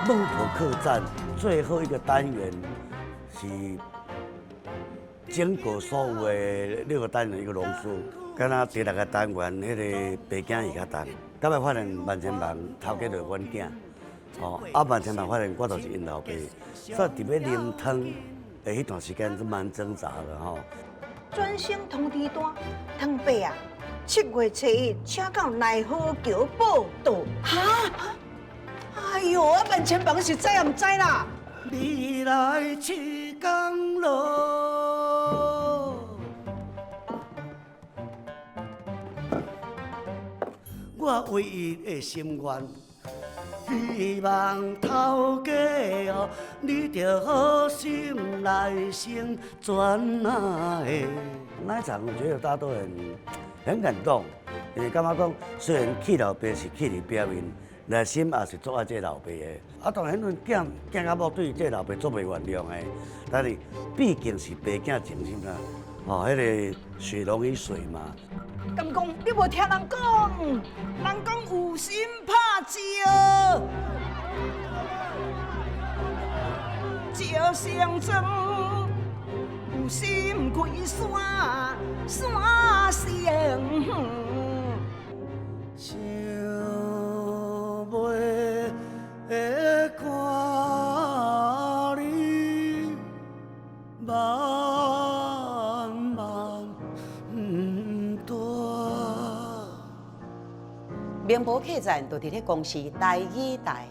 孟婆客棧最後一個單元是整個所有的六個單元一個濃縮，敢若第六個單元彼个白囝戲較重，到尾發現萬千萬頭家就是阮囝，哦，啊萬千萬發現我就是𪜶老爸，所以佇欲啉湯的彼段時間是蠻掙扎的吼。轉生通知單，湯伯啊，7月初一請到奈何橋報到。哈？哎喲，啊萬千房是知也毋知啦？未來試工路，我唯一的心願，希望頭家哦，你著好心來成全啊！那一場我覺得大家都很感動，因為感覺講雖然去老爸是去佇表面，內心也是足愛這个老爸的。啊，當然，阮囝囝仔某對這个老爸足袂原諒的，但是畢竟是爸囝情深啦，哦，彼个血濃於水嘛。敢講你無聽人講，人講有心拍醮，醮成妝；有心開山，山成遠。想袂看你慢慢大。明婆客棧就佇咧公視台語台。